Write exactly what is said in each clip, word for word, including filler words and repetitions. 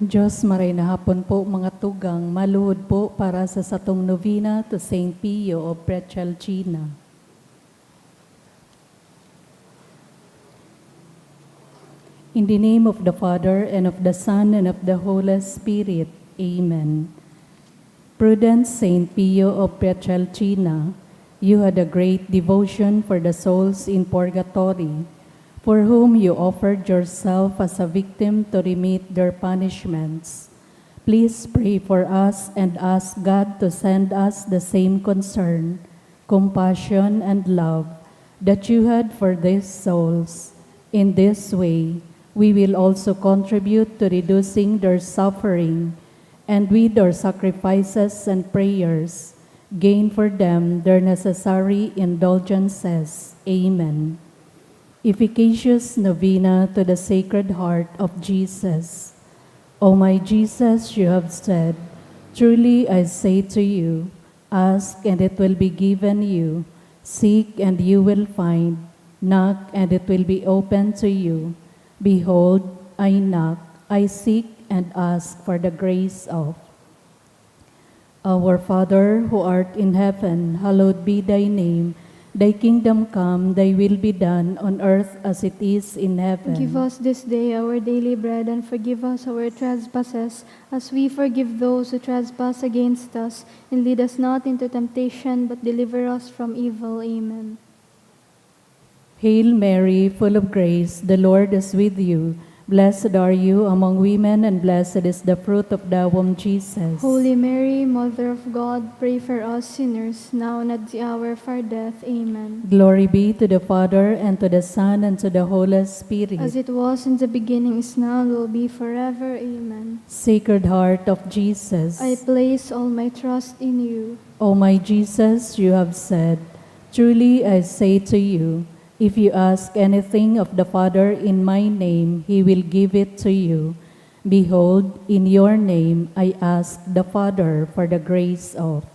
Diyos, maray na hapon po, mga tugang, maluhod po para sa satong novena to Saint Pio of Pietrelcina. In the name of the Father, and of the Son, and of the Holy Spirit. Amen. Prudent Saint Pio of Pietrelcina, you had a great devotion for the souls in purgatory, for whom you offered yourself as a victim to remit their punishments. Please pray for us and ask God to send us the same concern, compassion, and love that you had for these souls. In this way, we will also contribute to reducing their suffering, and with our sacrifices and prayers, gain for them their necessary indulgences. Amen. Efficacious Novena to the Sacred Heart of Jesus. O my Jesus, you have said, "Truly I say to you, ask and it will be given you, seek and you will find, knock and it will be opened to you. Behold, I knock, I seek and ask for the grace of." Our Father, who art in heaven, hallowed be thy name. Thy kingdom come, thy will be done on earth as it is in heaven. Give us this day our daily bread, and forgive us our trespasses, as we forgive those who trespass against us. And lead us not into temptation, but deliver us from evil. Amen. Hail Mary, full of grace, the Lord is with you. Blessed are you among women, and blessed is the fruit of thy womb, Jesus. Holy Mary, Mother of God, pray for us sinners, now and at the hour of our death. Amen. Glory be to the Father, and to the Son, and to the Holy Spirit. As it was in the beginning, is now, and will be forever. Amen. Sacred Heart of Jesus. I place all my trust in you. O my Jesus, you have said, "Truly I say to you, if you ask anything of the Father in my name, he will give it to you. Behold, in your name I ask the Father for the grace of."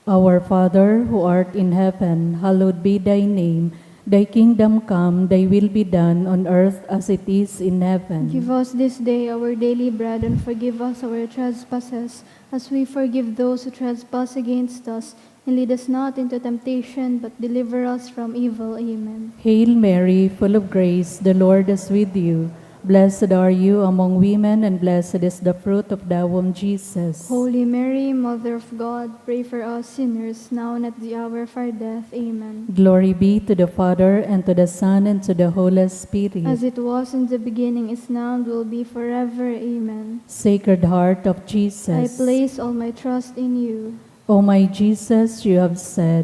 Our Father, who art in heaven, hallowed be thy name. Thy kingdom come, thy will be done on earth as it is in heaven. Give us this day our daily bread, and forgive us our trespasses, as we forgive those who trespass against us. And lead us not into temptation, but deliver us from evil. Amen. Hail Mary, full of grace, the Lord is with you. Blessed are you among women, and blessed is the fruit of thy womb, Jesus. Holy Mary, Mother of God, pray for us sinners, now and at the hour of our death. Amen. Glory be to the Father, and to the Son, and to the Holy Spirit. As it was in the beginning, is now, and will be forever. Amen. Sacred Heart of Jesus. I place all my trust in you. O my Jesus, you have said,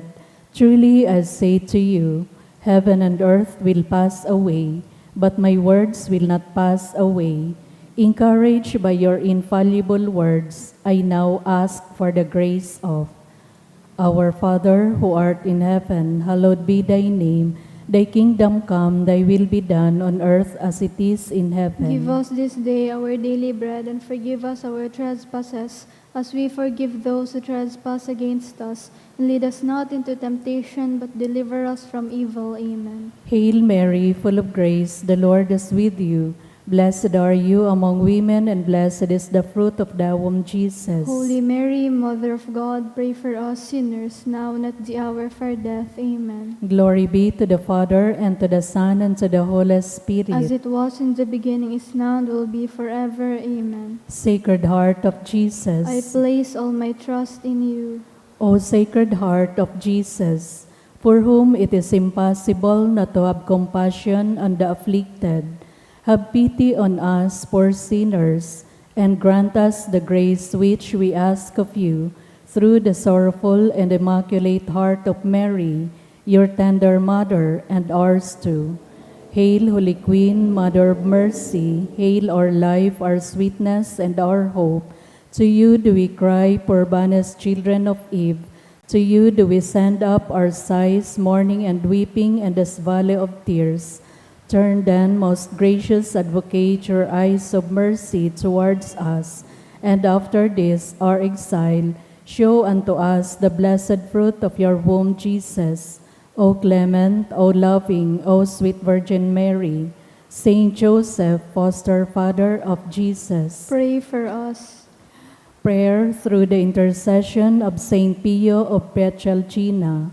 "Truly I say to you, heaven and earth will pass away, but my words will not pass away." Encouraged by your infallible words, I now ask for the grace of. Our Father, who art in heaven, hallowed be thy name. Thy kingdom come, thy will be done on earth as it is in heaven. Give us this day our daily bread, and forgive us our trespasses, as we forgive those who trespass against us. And lead us not into temptation, but deliver us from evil. Amen. Hail Mary, full of grace, the Lord is with you. Blessed are you among women, and blessed is the fruit of thy womb, Jesus. Holy Mary, Mother of God, pray for us sinners, now and at the hour of our death. Amen. Glory be to the Father, and to the Son, and to the Holy Spirit. As it was in the beginning, is now, and will be forever. Amen. Sacred Heart of Jesus. I place all my trust in you. O Sacred Heart of Jesus, for whom it is impossible not to have compassion on the afflicted, have pity on us poor sinners, and grant us the grace which we ask of you through the sorrowful and immaculate heart of Mary, your tender mother, and ours too. Hail, Holy Queen, Mother of Mercy, hail our life, our sweetness, and our hope. To you do we cry, poor banished children of Eve. To you do we send up our sighs, mourning and weeping in this valley of tears. Turn then, most gracious Advocate, your eyes of mercy towards us, and after this our exile, show unto us the blessed fruit of your womb, Jesus. O clement, O loving, O sweet Virgin Mary, Saint Joseph, foster father of Jesus. Pray for us. Prayer through the intercession of Saint Pio of Pietrelcina.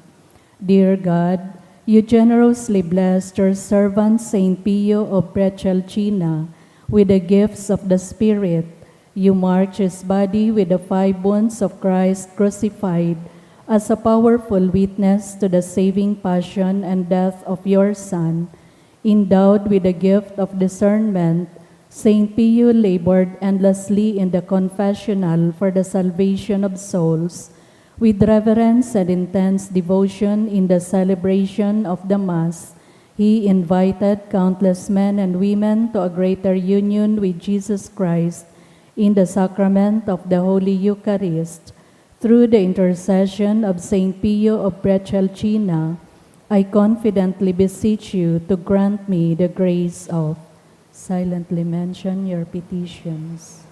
Dear God, you generously blessed your servant Saint Pio of Pietrelcina with the gifts of the Spirit. You marked his body with the five wounds of Christ crucified as a powerful witness to the saving passion and death of your Son. Endowed with the gift of discernment, Saint Pio labored endlessly in the confessional for the salvation of souls. With reverence and intense devotion in the celebration of the Mass, he invited countless men and women to a greater union with Jesus Christ in the sacrament of the Holy Eucharist. Through the intercession of Saint Pio of Pietrelcina, I confidently beseech you to grant me the grace of— Silently mention your petitions.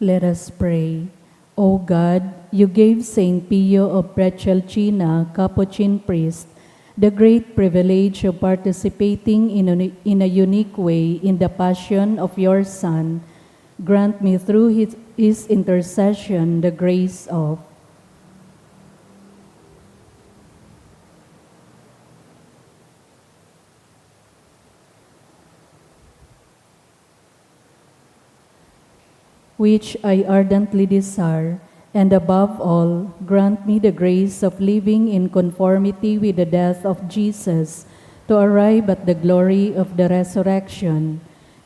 Let us pray. O God, you gave Saint Pio of Pietrelcina, Capuchin priest, the great privilege of participating in a, in a unique way in the passion of your Son. Grant me through his, his intercession the grace of— Which I ardently desire, and above all, grant me the grace of living in conformity with the death of Jesus, to arrive at the glory of the resurrection.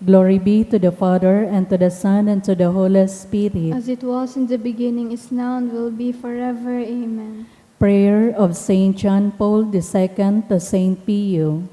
Glory be to the Father, and to the Son, and to the Holy Spirit. As it was in the beginning, is now, and will be forever. Amen. Prayer of Saint John Paul the Second to Saint Pio.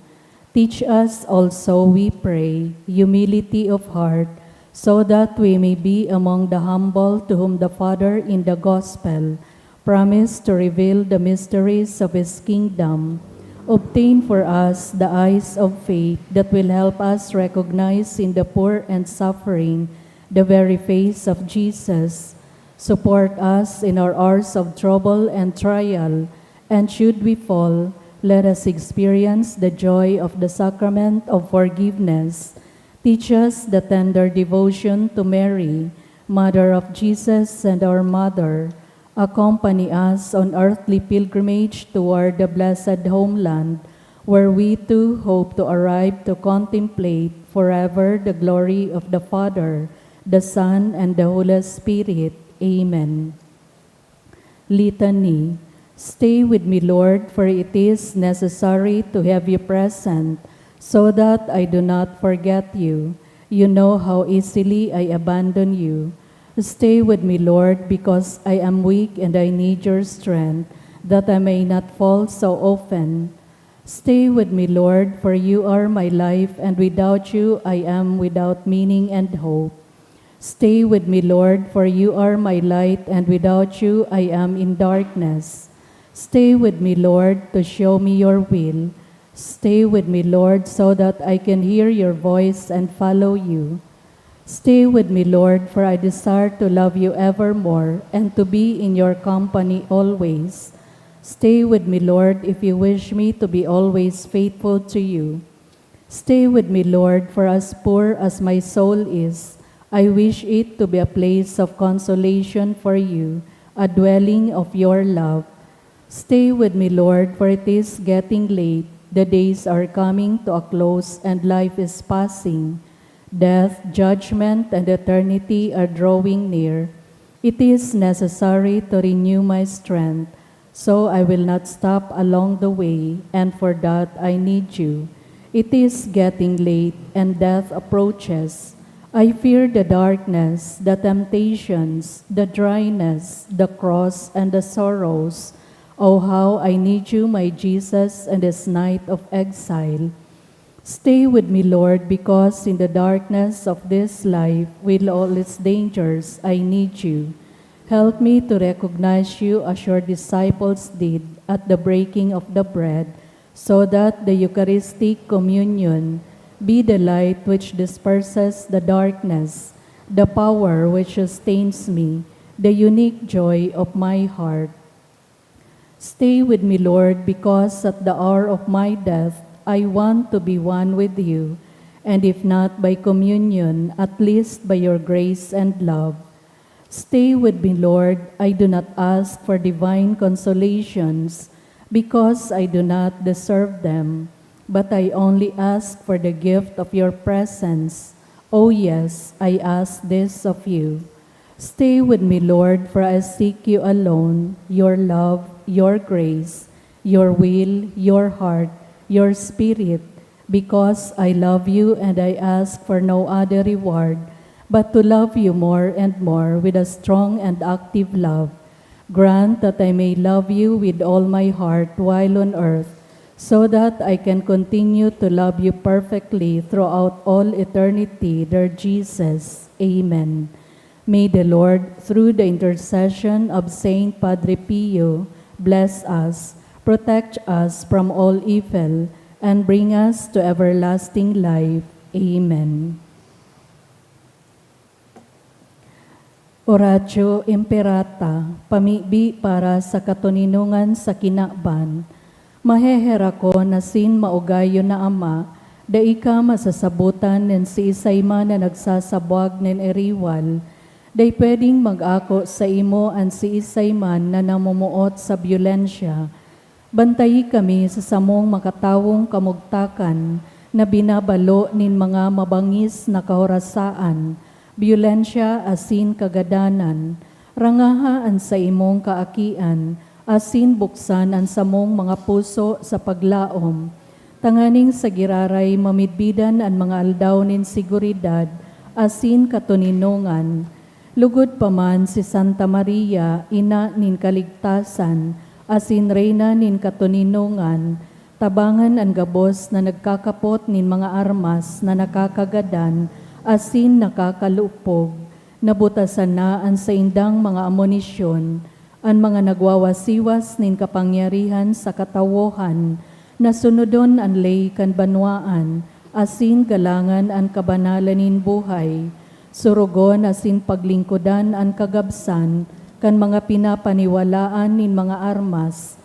Teach us also, we pray, humility of heart, so that we may be among the humble to whom the Father in the Gospel promised to reveal the mysteries of his kingdom. Obtain for us the eyes of faith that will help us recognize in the poor and suffering the very face of Jesus. Support us in our hours of trouble and trial, and should we fall, let us experience the joy of the sacrament of forgiveness. Teach us the tender devotion to Mary, Mother of Jesus and our Mother. Accompany us on earthly pilgrimage toward the blessed homeland, where we too hope to arrive to contemplate forever the glory of the Father, the Son, and the Holy Spirit. Amen. Litany. Stay with me, Lord, for it is necessary to have you present, so that I do not forget you. You know how easily I abandon you. Stay with me, Lord, because I am weak and I need your strength, that I may not fall so often. Stay with me, Lord, for you are my life, and without you I am without meaning and hope. Stay with me, Lord, for you are my light, and without you I am in darkness. Stay with me, Lord, to show me your will. Stay with me, Lord, so that I can hear your voice and follow you. Stay with me, Lord, for I desire to love you evermore and to be in your company always. Stay with me, Lord, if you wish me to be always faithful to you. Stay with me, Lord, for as poor as my soul is, I wish it to be a place of consolation for you, a dwelling of your love. Stay with me, Lord, for it is getting late. The days are coming to a close and life is passing. Death, judgment, and eternity are drawing near. It is necessary to renew my strength, so I will not stop along the way, and for that I need you. It is getting late, and death approaches. I fear the darkness, the temptations, the dryness, the cross, and the sorrows. Oh, how I need you, my Jesus, in this night of exile. Stay with me, Lord, because in the darkness of this life, with all its dangers, I need you. Help me to recognize you as your disciples did at the breaking of the bread, so that the Eucharistic communion be the light which disperses the darkness, the power which sustains me, the unique joy of my heart. Stay with me, Lord, because at the hour of my death I want to be one with you, and if not by communion, at least by your grace and love. Stay with me, Lord. I do not ask for divine consolations because I do not deserve them, but I only ask for the gift of your presence. Oh yes, I ask this of you. Stay with me, Lord, for I seek you alone, your love, your grace, your will, your heart, your spirit, because I love you and I ask for no other reward but to love you more and more with a strong and active love. Grant that I may love you with all my heart while on earth, so that I can continue to love you perfectly throughout all eternity, dear Jesus. Amen. May the Lord, through the intercession of Saint Padre Pio, bless us, protect us from all evil, and bring us to everlasting life. Amen. Oratio Imperata, pamibi para sa katoninongan sa kinaban. Maheherak ko na sin maugayon na Ama, dai ka masasabotan nin siisay man na nagsasabwag nin iriwal. Dai pwedeng mag-ako saimo an siisay man na namomoot sa byolensya. Bantayi kami sa samong makatawong kamugtakan na binabalo nin mga mabangis na kahorasaan, byolensya asin kagadanan. Rangaha an saimong kaakian asin buksan an samong mga puso sa paglaom, tanganing sa giraray mamidbidan an mga aldaw nin seguridad asin katoninongan. Lugod pa man si Santa Maria, Ina nin Kaligtasan asin Reyna nin Katoninongan, tabangan an gabos na nagkakapot nin mga armas na nakakagadan asin nakakalupog. Nabutasan na an saindang mga amonisyon, an mga nagwawasiwas nin kapangyarihan sa katawohan, na sunodon an ley kan banwaan, asin galangan an kabanalan nin buhay. Sorogon asin paglingkodan an kagabsan kan mga pinapaniwalaan nin mga armas.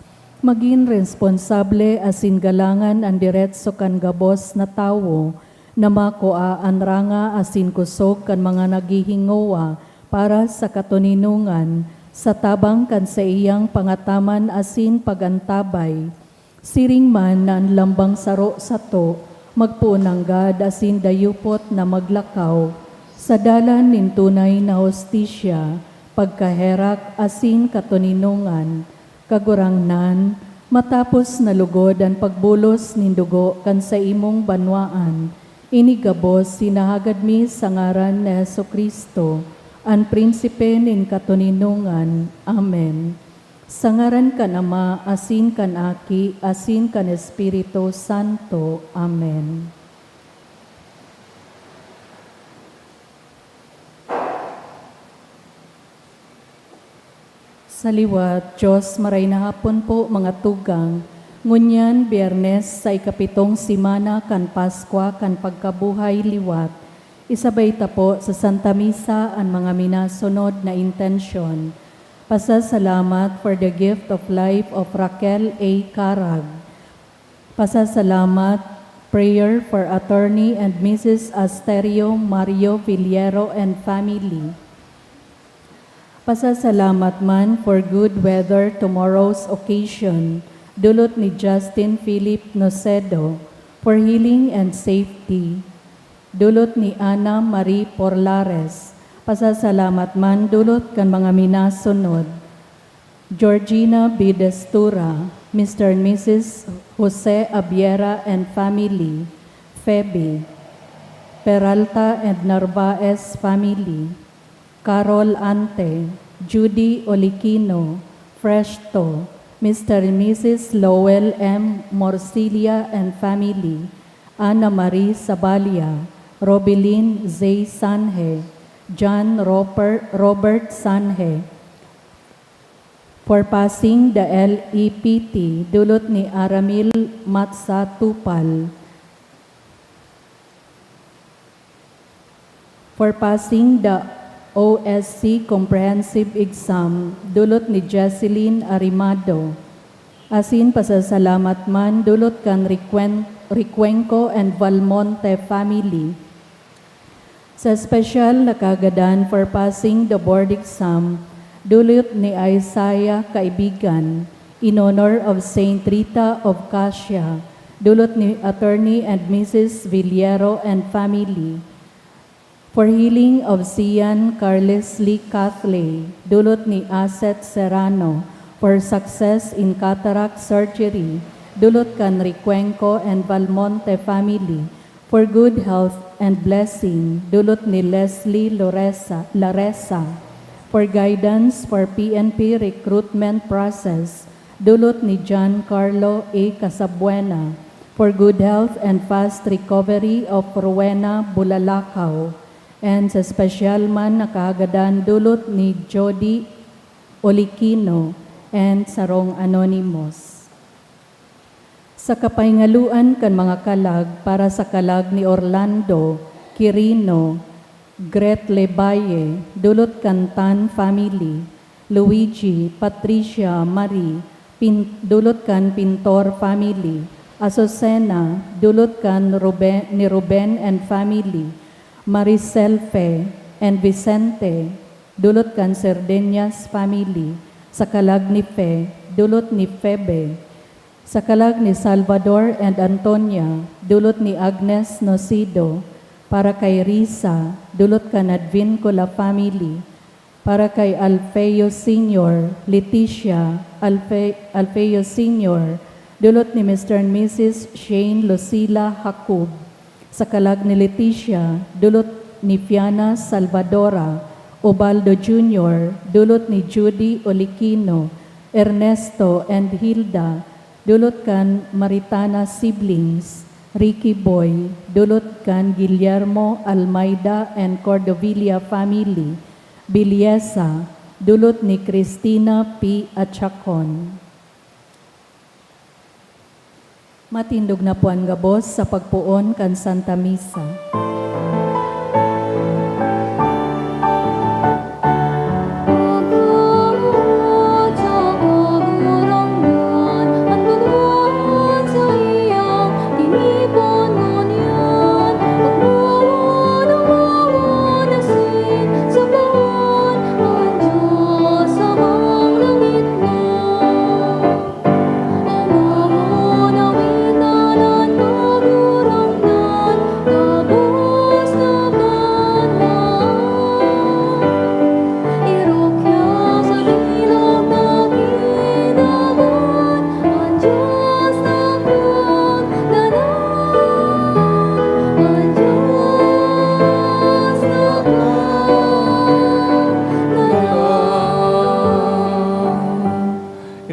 Magin responsable asin galangan an diretso kan gabos na tawo na makua an ranga asin kosog kan mga naghihingowa para sa katoninongan, sa tabang kan saiyang pangataman asin pag-antabay. Siring man na an lambang saro sato magpoon nanggad asin dayupot na maglakaw sa dalan nin tunay na hustisya, pagkaherak asin katoninongan. Kagurangnan, matapos na lugod an pagbulos nin dugo kan saimong banwaan, ini gabos hinahagad mi sa ngaran ni Jesu-Cristo, an Prinsipe nin katoninongan. Amen. Sa ngaran kan Ama, asin kan Aki, asin kan Espiritu Santo. Amen. Sa liwat, Diyos, maray na hapon po, mga tugang. Ngunyan, Biyernes sa ikapitong semana kan Paskwa kan pagkabuhay liwat, isabay ta po sa Santa Misa an mga minasunod na intensyon. Pasasalamat for the gift of life of Raquel A. Carag. Pasasalamat, prayer for Attorney and Missus Asterio Mario Villero and family. Pasasalamat man for good weather tomorrow's occasion, dulot ni Justin Philip Nocedo, for healing and safety, dulot ni Ana Marie Porlares. Pasasalamat man dulot kan mga minasunod: Georgina B. Destura, Mister and Missus Jose Abiera and family, Feby, Peralta and Narvaez family, Carol Ante, Judy Olikino, Freshto, Mister and Missus Lowell M. Morcilla and family, Ana Marie Sabalia, Robilin Zay Sanhe, John Roper-, Robert Sanhe. For passing the L E P T, dulot ni Aramil Matsa Tupal. For passing the O S C Comprehensive Exam, dulot ni Jesseline Arimado. Asin pasasalamat man dulot kan Recuen-, Recuenco and Valmonte family. Sa espesyal na kagadan for passing the board exam, dulot ni Isaiah Kaibigan, in honor of Saint Rita of Cassia, dulot ni Attorney and Missus Villero and family. For healing of Sian Carlesly Cathley, dulot ni Aset Serrano, for success in cataract surgery, dulot kan Recuenco and Valmonte family, for good health and blessing, dulot ni Leslie Loresa, Laresa, for guidance for P N P recruitment process, dulot ni John Carlo A. Casabuena, for good health and fast recovery of Rowena Bulalakaw, and sa espesyal man na kahagadan dulot ni Jody Olikino and sarong anonymous. Sa kapahingaluan kan mga kalag para sa kalag ni Orlando Quirino, Gretle Valle, dulot kan Tan family, Luigi, Patricia, Marie, Pin-, dulot kan Pintor family, Azucena, dulot kan Ruben, ni Ruben and family, Maricel Fe and Vicente, dulot kan Cerdeñas family, sa kalag ni Fe, dulot ni Febe, sa kalag ni Salvador and Antonia, dulot ni Agnes Nocido, para kay Risa, dulot kan Advincula family, para kay Alfeo Senior, Leticia, Alfe-, Alfeo Senior, dulot ni Mister and Missus Shane Lucila Jacob, sa kalag ni Leticia, dulot ni Fiana Salvadora, Ubaldo Junior, dulot ni Judy Olikino, Ernesto and Hilda, dulot kan Maritana siblings, Ricky Boy, dulot kan Guillermo Almeida and Cordovilla family, Biliesa, dulot ni Cristina P. Achacon. Matindog na po an gabos sa pagpoon kan Santa Misa.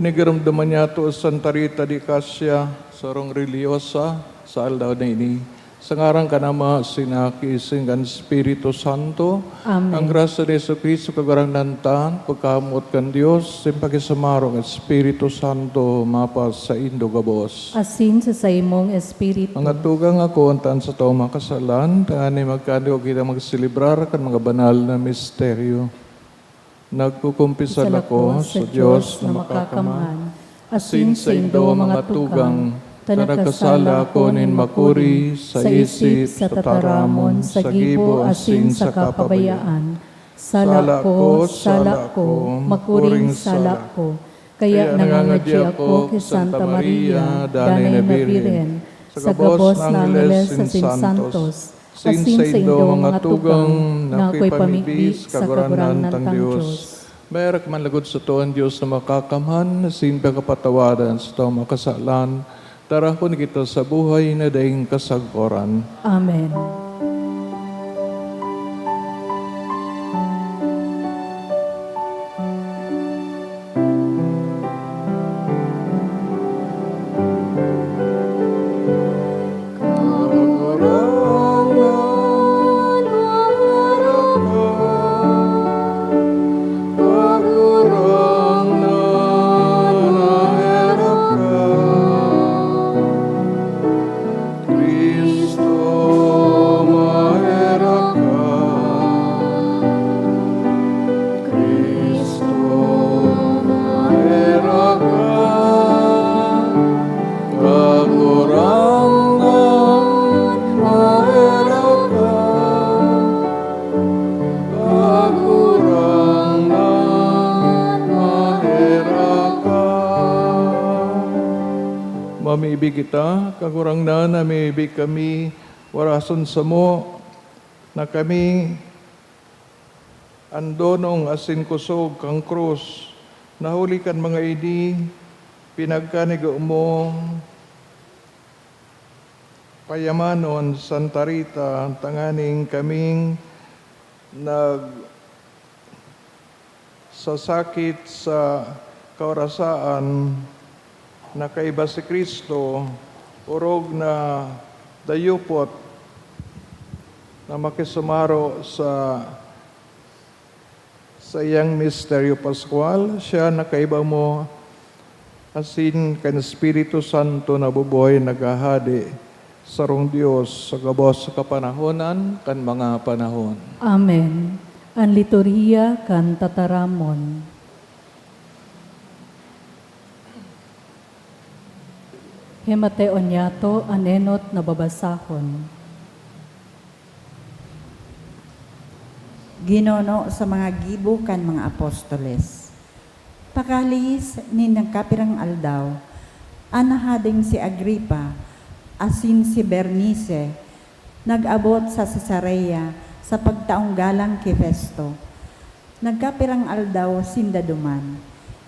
Inigiramdaman niyato si Santa Rita de Casia, sarong relihiyosa, sa aldaw na ini. Sa ngaran kan Ama, sin Aki, sin kan Espiritu Santo. Amen. Ang grasya ni Jesu-Cristo, Kagurangnan ta, pagkamoot kan Dios, sin pakisumaro kan Espiritu Santo, mapasaindo gabos. Asin sa saimong espiritu. Mga tugang, akoon ta an satong mga kasalan, tanganing magkadugo kita magselebrar kan mga banal na misteryo. Nagkukumpisal ako sa Dios na makakamhan, asin saindo, mga tugang, ta nakasala ako nin makuri sa isip, sa tataramon, sa gibo, asin sa kapabayaan. Sala ko, sala ko, makuring sala ko. Kaya nangangadyi ako ki Santa Maria, Danay na Birhen, sa gabos na angeles asin santos, asin saindo, mga tugang, na ako'y pamibi sa Kagurangnan tang Dios. Maherak man lagod sato an Dios na makakamhan, asin pakapatawadan satong mga kasalan, ta arahon kita sa buhay na daing kasagkoran. Amen. Mamibi kita, Kagurangnan, mamibi kami, warason samo na kami an donong asin kusog kan krus, na huli kan mga ini, pinagkanigo mo payamanon, Santa Rita, tanganing kaming nag- sa sakit sa kaorasaan, na kaiba si Cristo, orog na dayupot na makisumaro sa saiyang misteryo paskwal, siya na kaiba mo asin kan Espiritu Santo na bubuhay naghahade, sarong Dios, sa gabos sa kapanahonan kan mga panahon. Amen. An liturhiya kan tataramon. Himateon niyato an enot na babasahon. Ginuno sa mga gibo kan mga apostoles. Pakalihis nin nagkapirang aldaw, an hadeng si Agripa asin si Bernice nag-abot sa Cesarea sa pagtaong galang ki Festo. Nagkapirang aldaw sinda duman.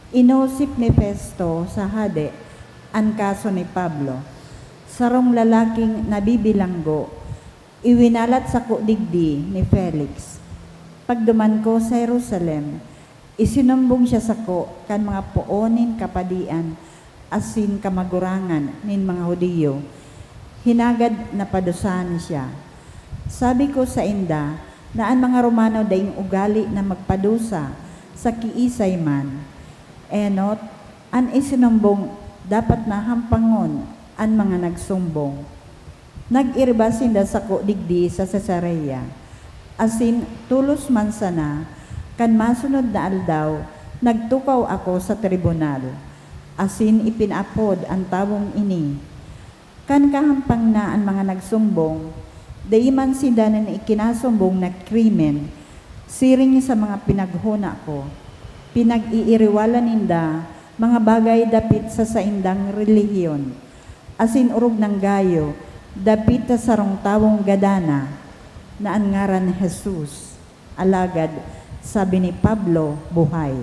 Inosip ni Festo sa hade an kaso ni Pablo, sarong lalaking nabibilanggo. Iwinalat sako digdi ni Felix. Pagduman ko sa Jerusalem, isinumbong siya sako kan mga poon nin kapadian asin kamagurangan nin mga Judio. Hinagad napadusahan siya. Sabi ko sainda na an mga Romano daing ugali na magpadusa sa kiisay man. Enot, an isinumbong dapat na hampangon an mga nagsumbong. Nag-iriba sinda sako digdi sa Cesarea, asin tolos man sana, kan masunod na aldaw, nagtukaw ako sa tribunal, asin ipinaapod an tawong ini. Kan kahampang na an mga nagsumbong, dai man sinda nin ikinasumbong na krimen, siring sa mga pinaghona ko. Pinag-iiriwalan ninda mga bagay dapit sa saindang relihiyon, asin orog nang gayo, dapit sa sarong tawong Gadana, na an ngaran Jesus. Alagad sabi ni Pablo, buhay.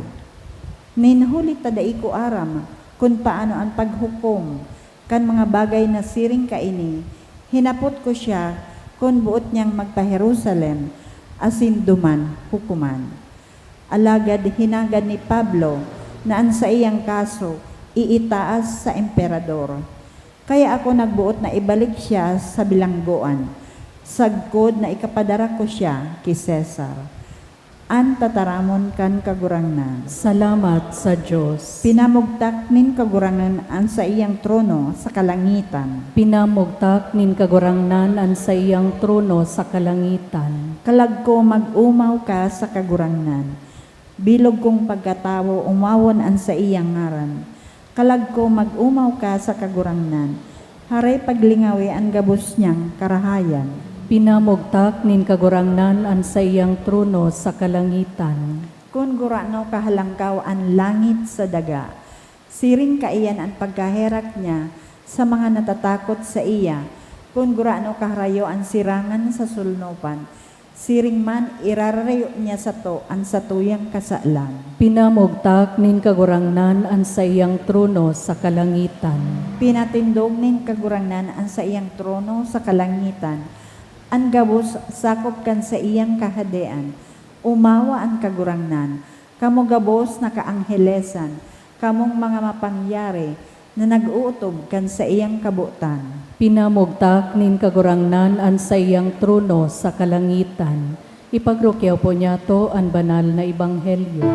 Nin huli ta dai ko aram kun paano an paghukom kan mga bagay na siring kaini, hinapot ko siya kun boot niyang magpa-Jerusalem asin duman hukoman. Alagad hinagad ni Pablo na an saiyang kaso iitaas sa Emperador. Kaya ako nagboot na ibalik siya sa bilanggoan, sagkod na ikapadara ko siya ki Cesar. An tataramon kan Kagurangnan. Salamat sa Dios. Pinamugtak nin Kagurangnan an saiyang trono sa kalangitan. Pinamugtak nin Kagurangnan an saiyang trono sa kalangitan. Kalag ko, mag-omaw ka sa Kagurangnan. Bilog kong pagkatawo, omawon an saiyang ngaran. Kalag ko, mag-omaw ka sa Kagurangnan, haray paglingawi an gabos niyang karahayan. Pinamugtak nin Kagurangnan an saiyang trono sa kalangitan. Kun gurano kahalangkaw an langit sa daga, siring kaiyan an pagkaherak niya sa mga natatakot saiya, kun gurano kaharayo an sirangan sa solnopan, siring man irarayo niya sato an satuyang kasalan. Pinamugtak nin Kagurangnan an saiyang trono sa kalangitan. Pinatindog nin Kagurangnan an saiyang trono sa kalangitan. An gabos sakop kan saiyang kahadean. Omawa an Kagurangnan, kamo gabos na kaanghelesan, kamong mga mapangyari na nag-ootob kan saiyang kabotan. Pinamugtak nin Kagurangnan an saiyang trono sa kalangitan. Ipagrukyaw po niyato an banal na ebanghelyo.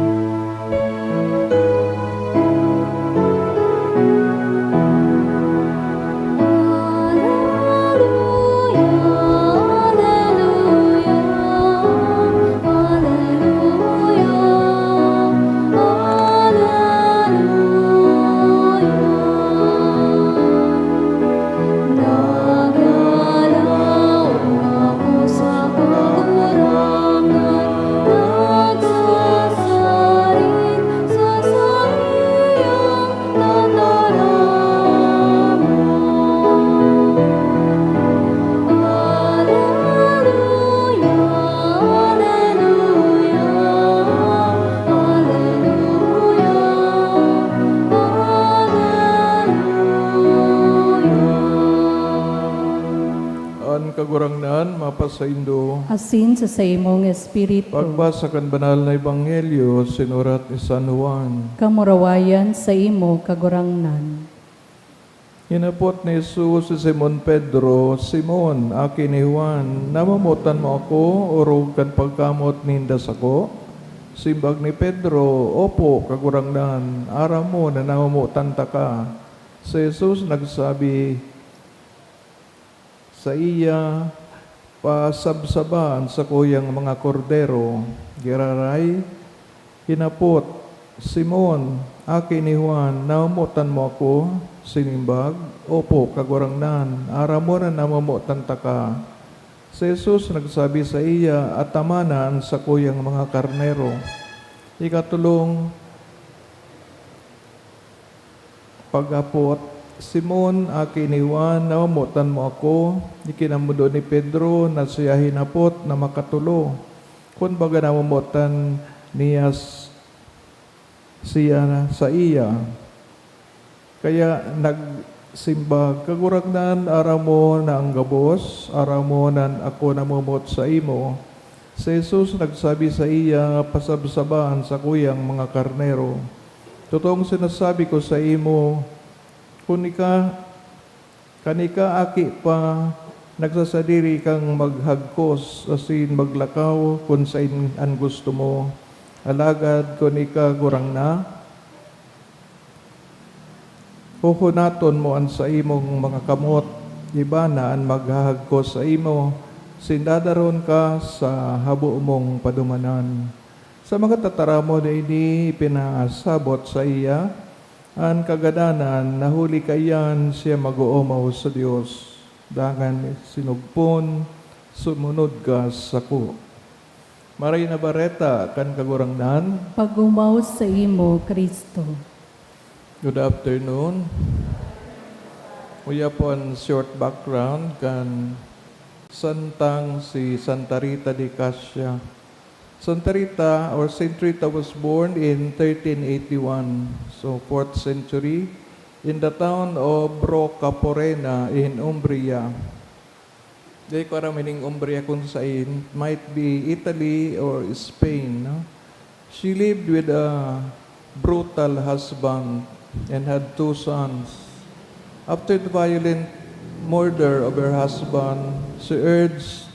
saindo. Asin sa saimong espiritu. Pagbasa kan Banal na Ebanghelyo sinurat ni San Juan. Kamurawayan saimo, Kagurangnan. Hinapot ni Jesus si Simon Pedro, "Simon, aki ni Juan, namomotan mo ako orog kan pagkamot ninda sako?" Simbag ni Pedro, "Opo, Kagurangnan, aram mo na namomotan taka." Si Jesus nagsabi saiya, "Pasabsaba an sakuyang mga kordero." Giraray, hinapot, "Simon, aki ni Juan, namomotan mo ako?" Sinimbag, "Opo, Kagurangnan, aram mo na namomotan taka." Si Jesus nagsabi saiya, "Atamana an sakuyang mga karnero." Ikatolong paghapot, "Simon, aki ni Juan, namomotan mo ako?" Ikinamudod ni Pedro na siya hinapot na makatolo, kun baga namomotan niya s-, siya saiya. Kaya nagsimbag, "Kagurangnan, aram mo na an gabos, aram mo na ako namomot saimo." Si Jesus nagsabi saiya, "Pasabsaba an sakuyang mga karnero. Totoong sinasabi ko saimo, kun ika, kan ika aki pa, nagsasadiri kang maghagkos asin maglakaw kun saen an gusto mo. Alagad kun ika gurang na, huhunaton mo an saimong mga kamot, iba na an maghahagkos saimo, sinda daron ka sa habo mong padumanan." Sa mga tataramon na ini ipinasabot saiya an kagadanan, na huli kaiyan siya mag-oomaw sa Dios. Dangan sinugpon, "Sumunod ka sako." Maray na Bareta kan Kagurangnan. Pag-omaw saimo, Cristo. Good afternoon. Uya po an short background kan santang si Santa Rita de Cascia. Santa Rita or Saint Rita was born in thirteen eighty-one, so fourth century, in the town of Rocaporena in Umbria. Dai ko aram ining Umbria kung sain, might be Italy or Spain, no? She lived with a brutal husband and had two sons. After the violent murder of her husband, she urged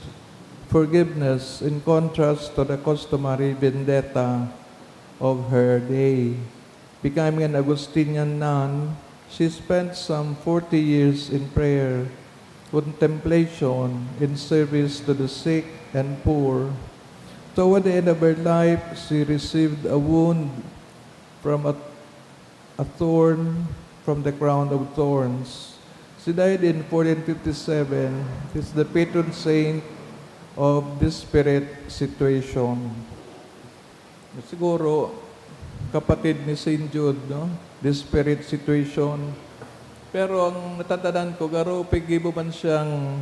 forgiveness in contrast to the customary vendetta of her day. Becoming an Augustinian nun, she spent some forty years in prayer, contemplation, and service to the sick and poor. Toward the end of her life, she received a wound from a, a thorn from the crown of thorns. She died in fourteen fifty-seven. She's the patron saint of desperate situation. Siguro, kapatid ni Saint Jude, no? Desperate situation. Pero ang natatandaan ko, garo piggibo man siyang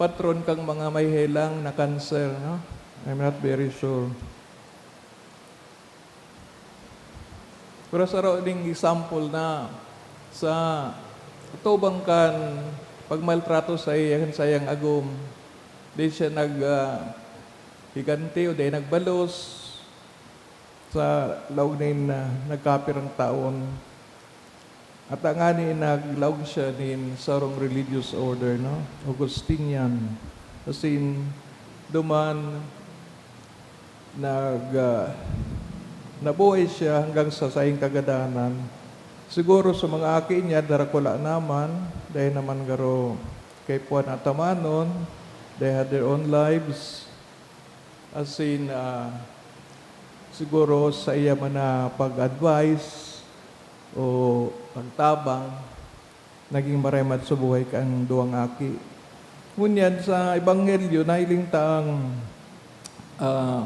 patron kan mga may helang na cancer, no? I'm not very sure. Pero saro ning example na sa atubang kan pagmaltrato sa iya, kan saiyang agom, di siya nag, ah, higanti o di nagbalos sa laog nin, ah, nagkapirang taon. At ngani naglaog siya nin sarong religious order, no? Augustinian. As in, duman, nag, ah, nabuhay siya hanggang sa saing kagadanan. Siguro sa mga aki niya, darakula naman, dai naman garo kaipuhan atamanon, they had their own lives. As in, ah, siguro sa iya man na pag-advise o pagtabang, naging maremad sa buhay kan duwang aki. Ngunyan, sa Ebanghelyo, nahiling ta ang, ah,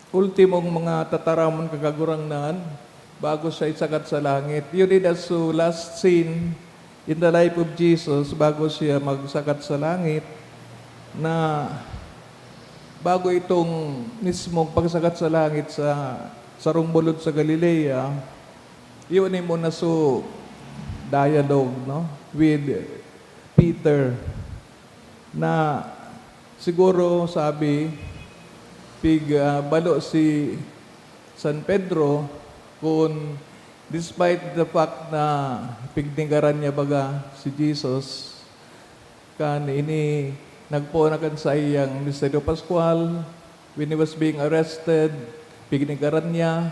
ultimong mga tataramon kan Kagurangnan bago siya isakat sa langit. You read as to last scene in the life of Jesus bago siya magsakat sa langit, na bago itong mismong pagsakat sa langit sa sarong bulod sa Galilea, yun yung muna so dialogue, no, with Peter. Na siguro sabi, pig, ah, balo si San Pedro kun despite the fact na pignegaran niya baga si Jesus, kan ini nagpoon na kan saiyang Misteryo Paskwal, when he was being arrested, pignegaran niya,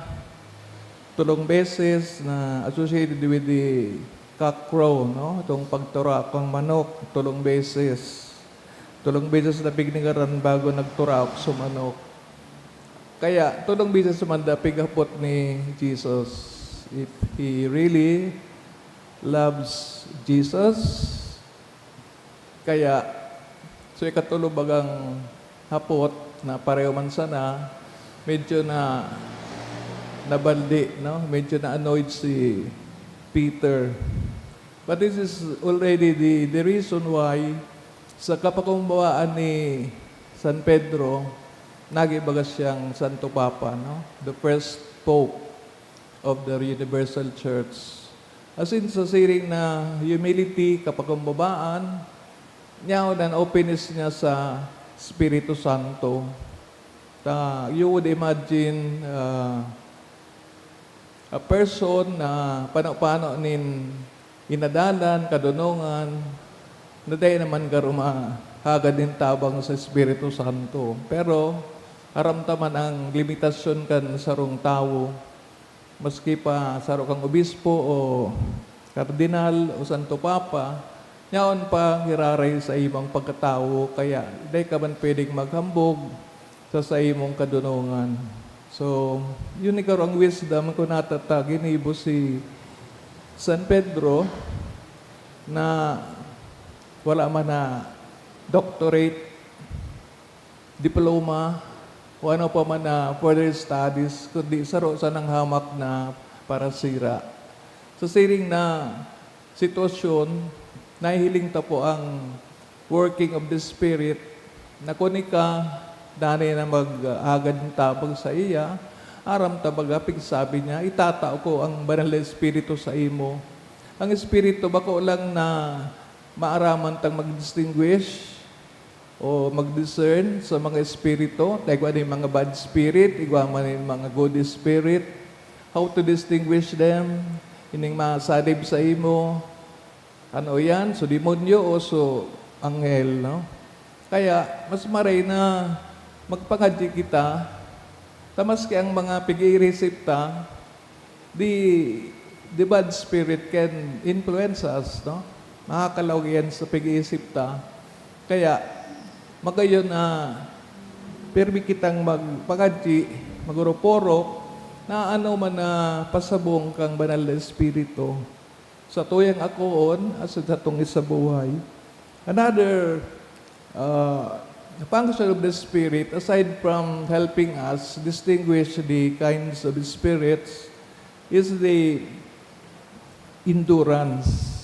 tolong beses na associated with the cock crow, no? Itong pagtura kan manok, tolong beses. Tolong beses na pignegaran bago nagturaok sa manok. Kaya, tolong beses man da pighapot ni Jesus if he really loves Jesus. Kaya, so ikatulo bagang hapot na pareho man sana, medyo na nabaldi, no? Medyo na-annoyed si Peter. But this is already the, the reason why sa kapakumbawaan ni San Pedro, nagi baga siyang Santo Papa, no? The first Pope of the Universal Church. As in, sa siring na humility, kapakumbabaan, niya an openness niya sa Espiritu Santo. Ta, you would imagine, ah, a person na pano-pano nin inadalan, kadonongan, na dai naman garo mahagad nin tabang sa Espiritu Santo. Pero aram ta man ang limitasyon kan sarong tawo, maski pa saro kang obispo o kardinal o Santo Papa, yaon pa giraray sa imong pagkatawo, kaya dai ka man pwedeng maghambog sa saimong kadonongan. So, yun ikaw ang wisdom kung natata, ginibo si San Pedro na wala man na doctorate, diploma, o ano pa man na further studies, kundi saro sanang hamak na parasira. Sa siring na sitwasyon, nahihiling ta po ang working of the Spirit, na kun ika, danay na mag-agad ng tabang sa iya, aram ta baga, pigsabi niya, "Itatao ko ang Banal na Espiritu sa imo." Ang Espiritu bako lang na maaraman tang mag-distinguish o mag-discern sa mga espiritu, ta igwa nin mga bad spirit, igwa man nin mga good spirit. How to distinguish them? Ining masadib sa imo, ano yan? So, demonyo o so, anghel, no? Kaya, mas maray na magpangadyi kita, ta maski ang mga pig-iisip ta, the, the bad spirit can influence us, no? Makakalaog yan sa pag-iisip ta. Kaya, magayon na pirmi kitang magpangadyi, magorop-orop, na ano man na pasabong kang Banal na Espiritu sa tuyang akoon at sa satong isabuhay. Another, uh, function of the Spirit, aside from helping us distinguish the kinds of spirits, is the endurance.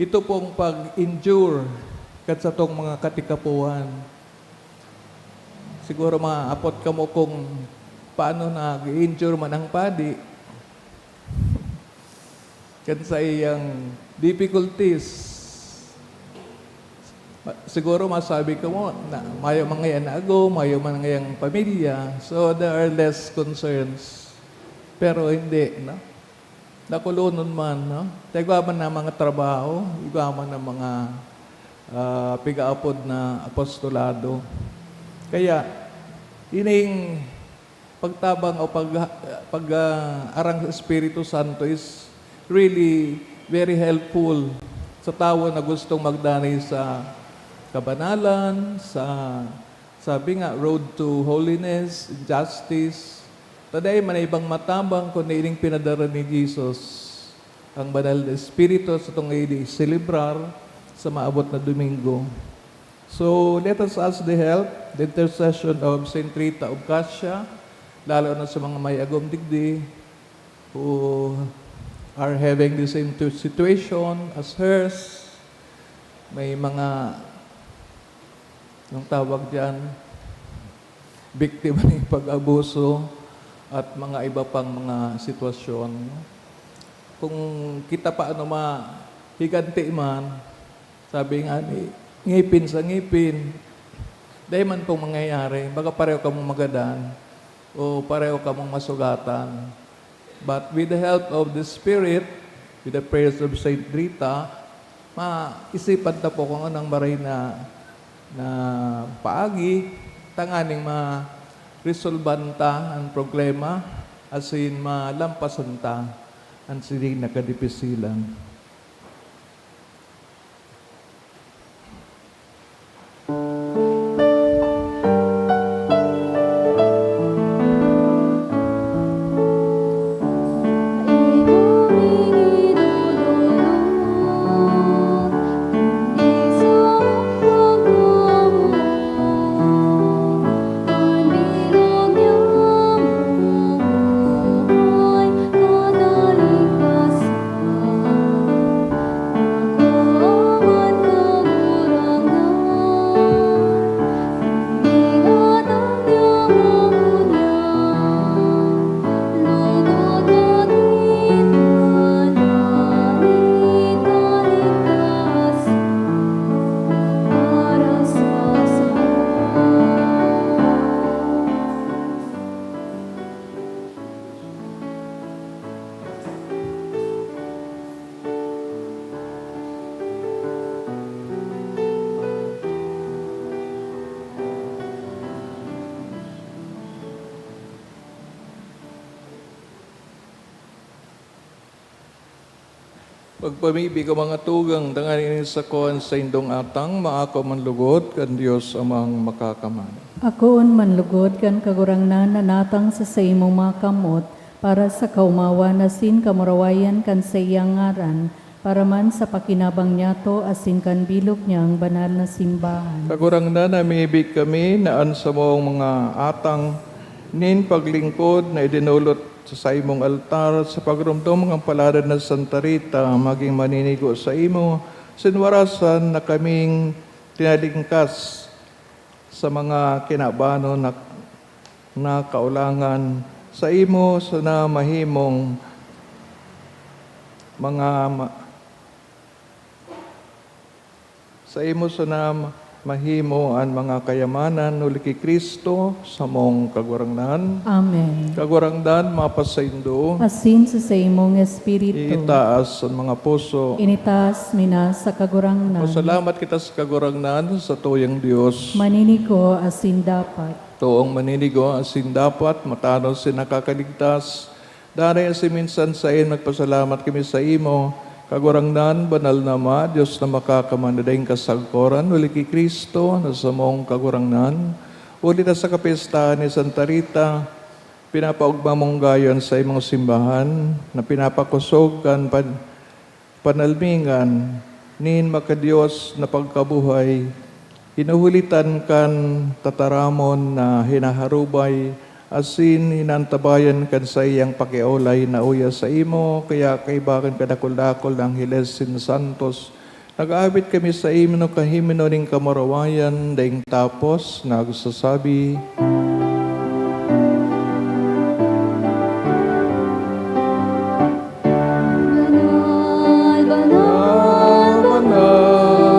Ito pong pag-endure kan satong mga katikapuhan. Siguro maapot kamo kung paano nag-endure man ang padi kan saiyang difficulties. Ma-, siguro masabi kamo na mayo man ngayang ago, mayo man ngayang pamilya, so there are less concerns. Pero hindi, no? Nakulonon man, no? Ta igwa man na mga trabaho, igwa man na mga, ah, pigaapod na apostolado. Kaya, ining pagtabang o pag-, pag, ah, arang sa Espiritu Santo is really very helpful sa tawo na gustong magdanay sa kabanalan, sa, sabi nga, road to holiness, justice. Ta dai man na ibang matabang kundi ining pinadara ni Jesus, ang Banal na Espiritu, sa itong i-selebrar sa maabot na Domingo. So, let us ask the help, the intercession of Saint Rita of Cascia, lalo na sa mga may agom digdi who are having the same tu-, situation as hers. May mga, anong tawag diyan? Biktima ng pag-abuso at mga iba pang mga sitwasyon. Kung kita pa ano mahiganti man, sabi nga ni ngipin sa ngipin. Dai man pong mangyayari. Baga pareho kamong magadan o pareho kamong masugatan. But with the help of the Spirit, with the prayers of Saint Rita, maisipan ta po kung anong maray na, na paagi, tanganing ma-resolban ta ang problema, asin malampasan ta ang siring na kadipisilan. Pagpamibi ko, mga tugang, tanganing ini sako an saindong atang, maako man lugod kan Dios Amang Makakamano. Akoon man lugod kan Kagurangnan na natang sa saimong mga kamot, para sa kaomawan asin kamurawayan kan saiyang ngaran, para man sa pakinabang niyato asin kan bilog niyang banal na simbahan. Kagurangnan, namimibi kami na an samong mga atang nin paglingkod na idinolot sa saimong altar, sa pagromdom kan palad na Santa Rita, magin maninigo saimo, sinwarasan na kaming tinalingkas sa mga kinabanon na, na kaolangan. Saimo sana mahimong mga ma-, saimo sana mahimo an mga kayamanan, huli ki Cristo, samong Kagurangnan. Amen. Kagurangnan, mapasaindo. Asin sa saimong espiritu. Iitaas an mga puso. Initaas mi na sa Kagurangnan. Pasalamat kita sa Kagurangnan, sa tuyang Dios. Maninigo asin dapat. Toong maninigo asin dapat, matanos asin nakakaligtas. Danay asin minsan saen, magpasalamat kami saimo, Kagurangnan, banal na Ama, Dios na makakamano daing kasagkoran, huli ki Cristo, na samong Kagurangnan. Huli ta sa kapestahan ni Santa Rita, pinapaogma mong gayo an saimong simbahan, na pinapakosog kan pan-, panalmingan nin maka-Dios na pagkabuhay, hinuhulitan kan tataramon na hinaharubay, asin inaantabayan kan saiyang pakiolay na uya saimo, kaya kaiba kan kadakul-dakul na angheles asin santos, nag-aawit kami saimo kahimno nin kamurawayan daing tapos, nagsasabi, Banal, banal, banal,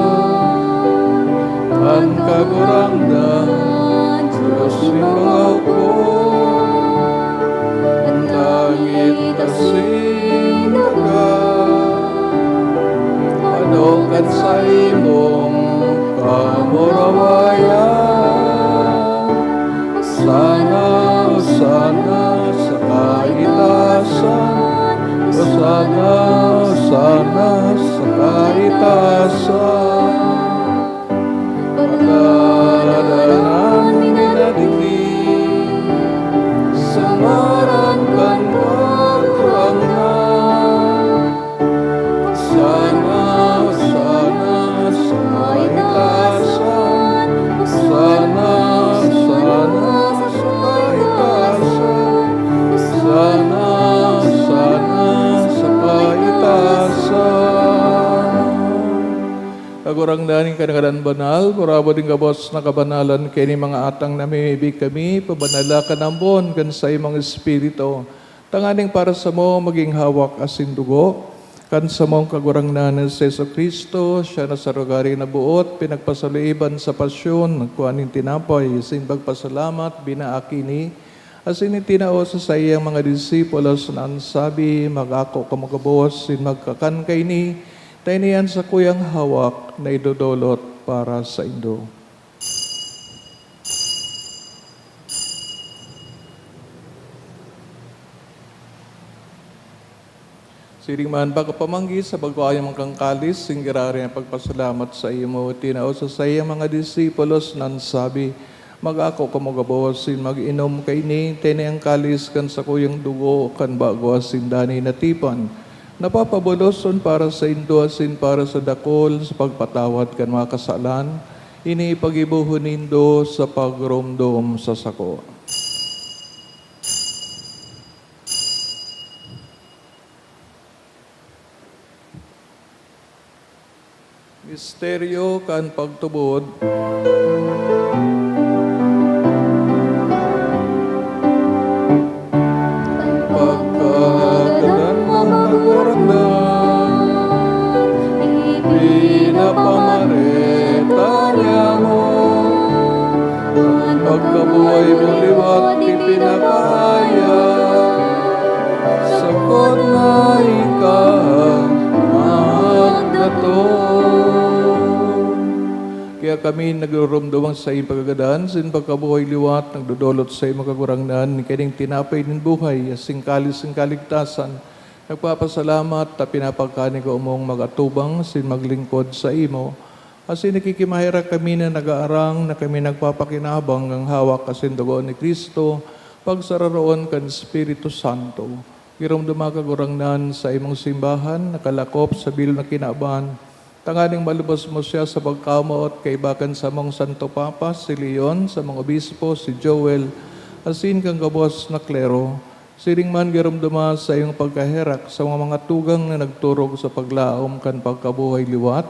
an Kagurangnan, Dios nin mga hukbo. An langit asin daga, manok an saimong kamurawayan. Hosana, Hosana sa kaitaasan. Hosana, Hosana sa kaitaasan. Pagdaradan mi na digdi sa ngaran kan Kagurangnan. Hosana, Hosana sa kaitaasan. Hosana, Hosana sa kaitaasan. Hosana, Hosana sa kaitaasan. Kagurangnan nin kangaran banal, gurabo nin gabos na kabanalan kaini mga atang namimibi kami, pabanala kan ambon kan saimong Espiritu. Tanganing para samo magin hawak asin dugo Kan samong Kagurangnan na si Jesu-Cristo, siya na sa rugari na boot, pinagpasaliban sa pasyon, nagkua nin tinapay, asin pagpasalamat, binaak ini, asin itinao sa saiyang mga disipulos na an sabi, "Mag-ako kamo gabos, asin magkakan kaini, ta ini an sakuyang hawak na idodolot para saindo." Siring man, pagkapamanggi sa pagkua niya kan kalis, asin giraray na pagpasalamat saimo, itinao sa saiyang mga disipulos na an sabi, "Mag-ako kamo gabos, asin mag-inom kaini, ta ini an kalis kan sakuyang dugo kan bago asin danay na tipan, na papaboloson para saindo asin para sa dakul sa pagpatawad kan mga kasalan. Ini paggibohon nindo sa pagromdom sa sako." Misteryo kan pagtubod. Pagkagadan mo, Kagurangnan, ipinapamareta niamo. An pagkabuhay mo liwat ipinapahayag, sagkod na ika magdatong. Kaya kami nagdodoromdom sa saimong pagkagadan, asin pagkabuhay liwat, nagdodolot sa saimo, Kagurangnan, kaining tinapay nin buhay, asin kalis nin kaligtasan, nagpapasalamat ta pinapagkakan igwa mong mag-atubang asin maglingkod saimo. Asin nakikimaherak kami na nagaarang na kami nagpapakinabang kan hawak asin dugo ni Cristo, pagsararoon kan Espiritu Santo. Giromdoma, Kagurangnan, sa imong simbahan, nakalakop sa bilog na kinaban, tanganing malubos mo siya sa pagkamoot kaiba kan samong Santo Papa, si Leon, samong obispo, si Joel, asin kan gabos na klero. Siring man, giromdoma sa iyong pagkaherak sa mga, mga tugang na nagturog sa paglaom kan pagkabuhay liwat,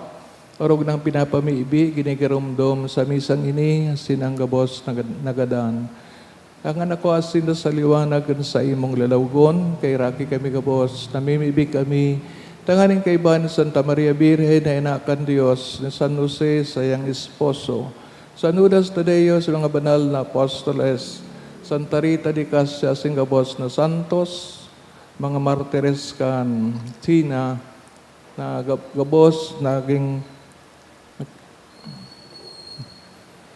orog nang pinapamibi, ginigiromdom sa misang ini, asin an gabos na nagadan. Dangan ako asin ta sa liwanag kan saimong lalawgon, kaheraki kami gabos, namimibi kami, tanganing kaiba ni Santa Maria Birhen na ina kan Dios, ni San Jose, saiyang esposo, San Judas Tadeo, sa mga banal na apostoles, Santa Rita de Cassia, asin gabos na santos, mga martires kan China, na gab-, gabos nagin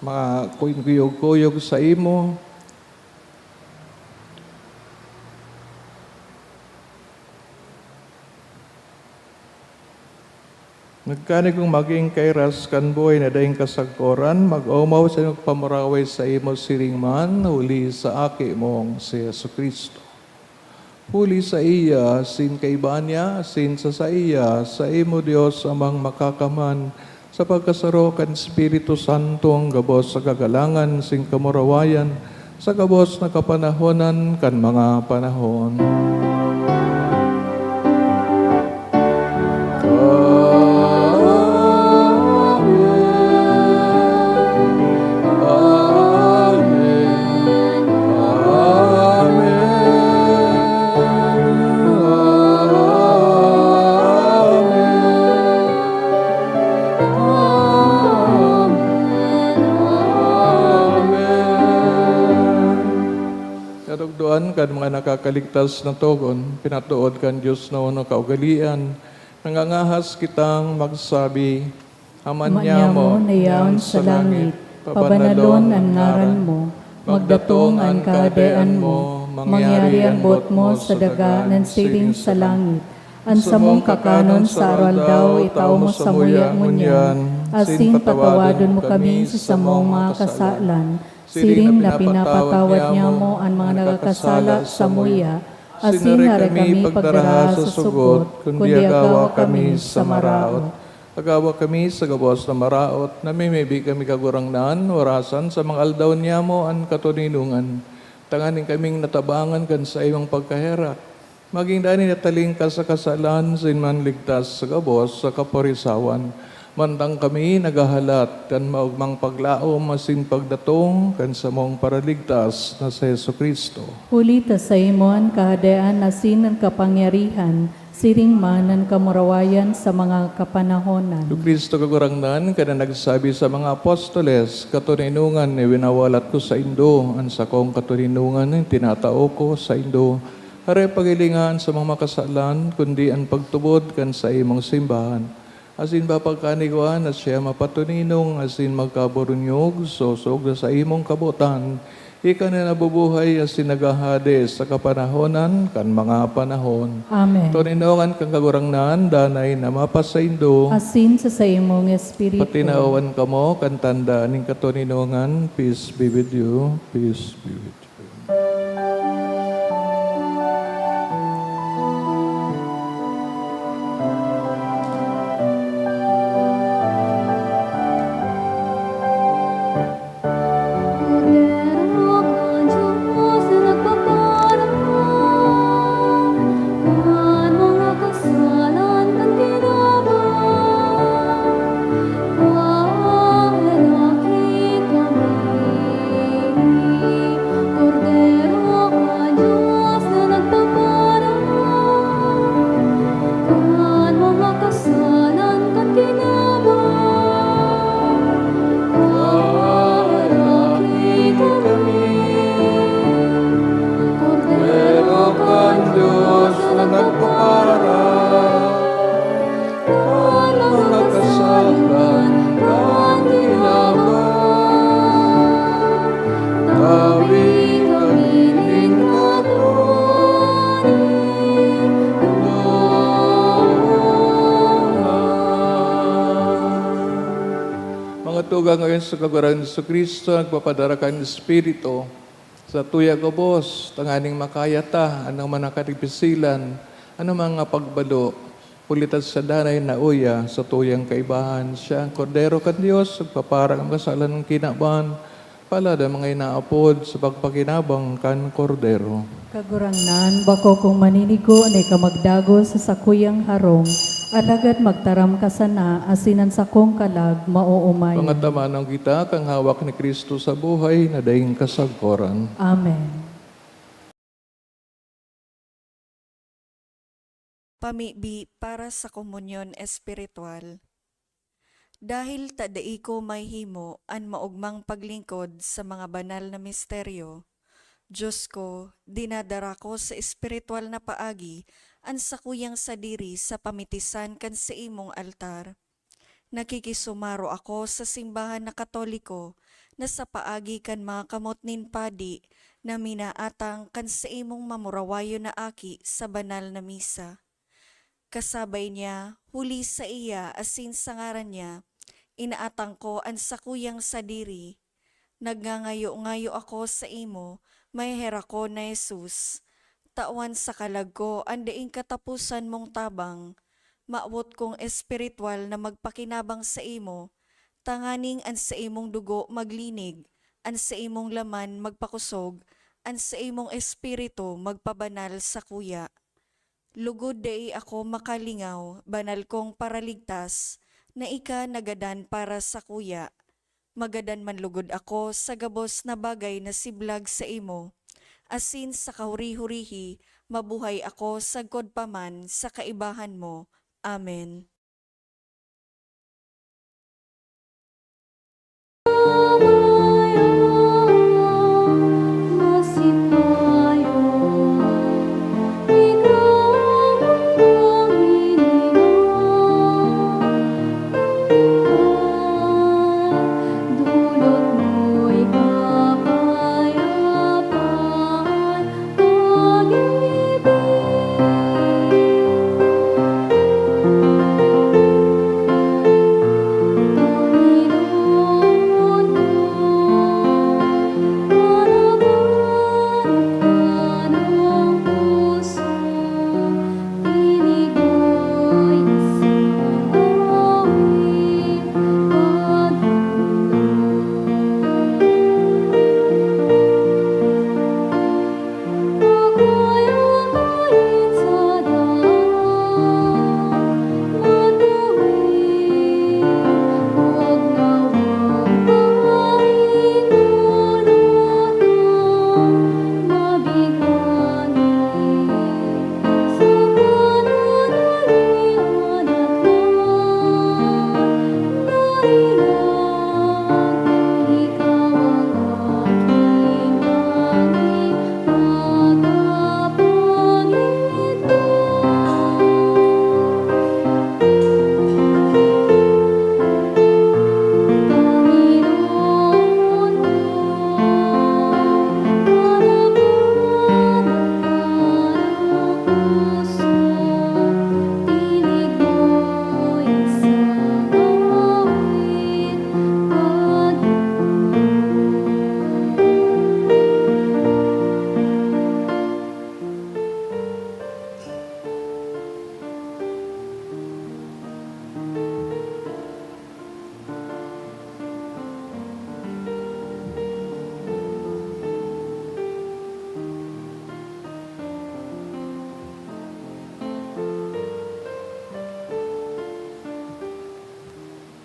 makuyog-kuyog saimo. Nagkanigong magin kairas kan buhay na daing kasagkoran, mag-omaw sa imong pamuraway saimo siring man, huli sa Aki mong si Jesu-Cristo. Huli saiya, asin kaiba niya, asin sa saiya, saimo, Dios Amang Makakamhan, sa pagkasaro kan Espiritu Santo, an gabos na kagalangan asin kamurawayan, sa gabos na kapanahonan kan mga panahon. Amen. Amen. Amen. Amen. Amen. Karugdoan kan mga nakakaligtas na togon, pinatood kan Dios na uno kaugalian, nangangahas kitang magsabi, Ama niamo na yaon sa langit, pabanalon an ngaran mo, magdatong an Kahadean mo, mangyari an boot mo sa daga na siring sa langit. An samong kakanon sa aroaldaw itao mo samuya ngunyan, asin patawadon mo kami sa samong mga kasalan, siring na pinapatawad niamo an mga nagkakasala samuya, asin aram kami pagdaraha sa sugot, kundi agawa kami sa maraot. Agawa kami sa gabos na maraot, namimibi kami, Kagurangnan, orasan sa mga aldaw niamo an katoninongan, tanganing kaming natabangan kan saimong pagkaherak, magin danay na talingkas sa kasalan, asin manligtas sa gabos sa kaporisawan. Mantang kami naghahalat kan maogmang paglaom asin pagdatong kan samong Paraligtas na si Jesu-Cristo. Huli ta saimo an kahadean asin an kapangyarihan, Siring man an kamurawayan sa mga kapanahonan. O Cristo Kagurangnan, ka na nagsabi sa mga apostoles, "Katoninongan na winawalat ko saindo, an sakong katoninongan tinatao ko saindo." Hare paghilinga an sa mga makasalan, kundi an pagtubod kan saimong simbahan. Asin papagkanigwa na siya mapatoninong asin magkaburunyog, sosog sa saimong kabotan, ika na nabubuhay asin naghahade sa kapanahonan kan mga panahon. Amen. Toninongan kan Kagurangnan, danay na mapasaindo. Asin sa saimong espiritu. Patinawan kamo kan tanda nin katoninongan. Peace be with you. Peace be with you. Kordero kan Dios na nagpaparang kan mga kasalan kan kinaban, paherak kami. Kordero kan Dios na nagpaparang kan mga kasalan kan kinaban, paherak kami. Kordero kan Dios na nagpaparang kan mga kasalan kan kinaban, tabi kami nin katoninongan. Mga tugang, ngayon sa Kagurangnan Jesu-Cristo, nagpapadara kan Espiritu sa tuya gabos, tanganing makaya ta an mga kadibiselan, an mga pagbalo, huli ta siya danay nauya sa tuyang kaibahan. Siya an Kordero kan Dios, nagpaparang kan kasalan kan kinaban. Palad an mga inaapod sa pagpakinabang kan Kordero. Kagurangnan, bako kong maninigo na ika magdagos sa sakuyang harong, alagad magtaram ka sana, asin an sakong kalag maoomay. Pangatamanon kita kan hawak ni Cristo sa buhay na daing kasagkoran. Amen. Pamibi para sa komunyon espiritual. Dahil ta dai ko mahimo an maogmang paglingkod sa mga banal na misteryo, Dios ko, dinadara ko sa espiritual na paagi an sakuyang sadiri sa pamitisan kan saimong altar. Nakikisumaro ako sa simbahan na Katoliko na sa paagi kan mga kamot nin padi na minaatang kan saimong mamurawayon na aki sa banal na misa. Kasabay niya, huli saiya asin sa ngaran niya, inaatang ko an sakuyang sadiri. Nagngangayo-ngayo ako saimo, maheherakon na Jesus. Tawan sa kalag ko an daing kataposan mong tabang. Mawot kong espiritual na magpakinabang saimo, tanganing an saimong dugo maglinig, an saimong laman magpakosog, an saimong espiritu magpabanal sakuya. Lugod dai ako makalingaw, banal kong Paraligtas, na ika nagadan para sakuya. Magadan man lugod ako sa gabos na bagay na siblag saimo, asin sa kahuri-hurihi mabuhay ako sagkod pa man sa kaibahan mo. Amen.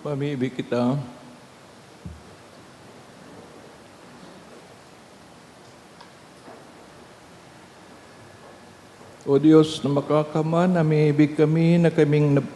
Mamibi kita. O Dios na makakaman, namimibi kami na kaming nab-,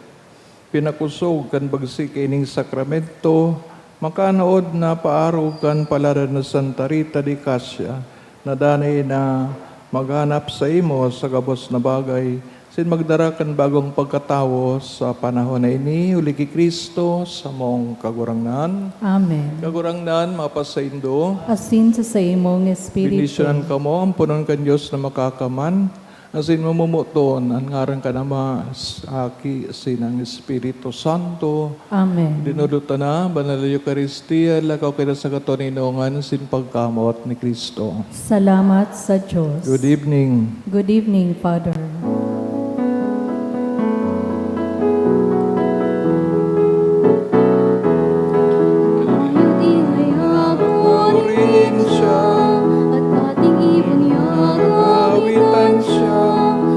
pinakosog kan bagsi kaining sakramento, makanaod na paarog kan palad na Santa Rita de Casia, na danay na maghanap saimo sa gabos na bagay, sin magdara kan bagong pagkatawo sa panahon na ini, huli ki Cristo, samong Kagurangnan. Amen. Kagurangnan, mapasaindo. Asin sa saimong espiritu. Bendisyonan kamo, amponon kan Dios na makakaman, asin mamomoton an ngaran kan Ama, s-, Aki, asin ang Espiritu Santo. Amen. Dinulot ta na, Banal na Eukaristia, lakaw kita sa katoninongan sin pagkamoot ni Cristo. Salamat sa Diyos. Good evening. Good evening, Father. Tayo ihayag mo rin siya, at ating ibon niya kawitan siya.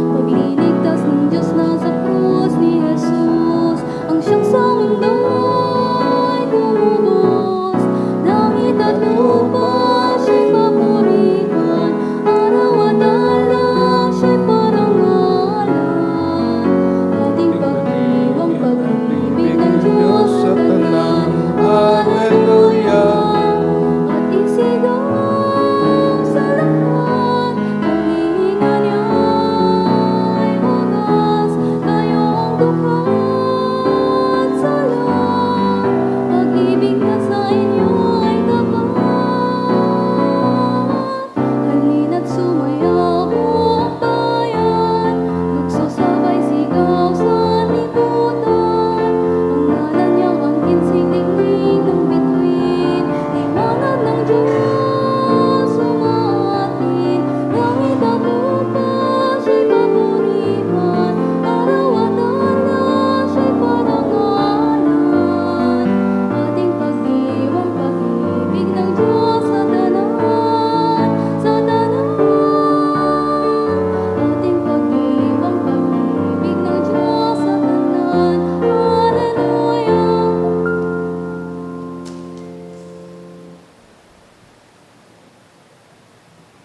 Pagliligtas ng Diyos na sa krus ni Jesus, ang siyang sa mundo'y tinubos. Langit at lupa siya'y papurihan, araw at aldaw siya'y parangalan. Ating pagdiwang pag-ibig ng Diyos sa tanan. Hallelujah! At isigaw sa lahat, ang hihinga niya'y wagas, kayong dukha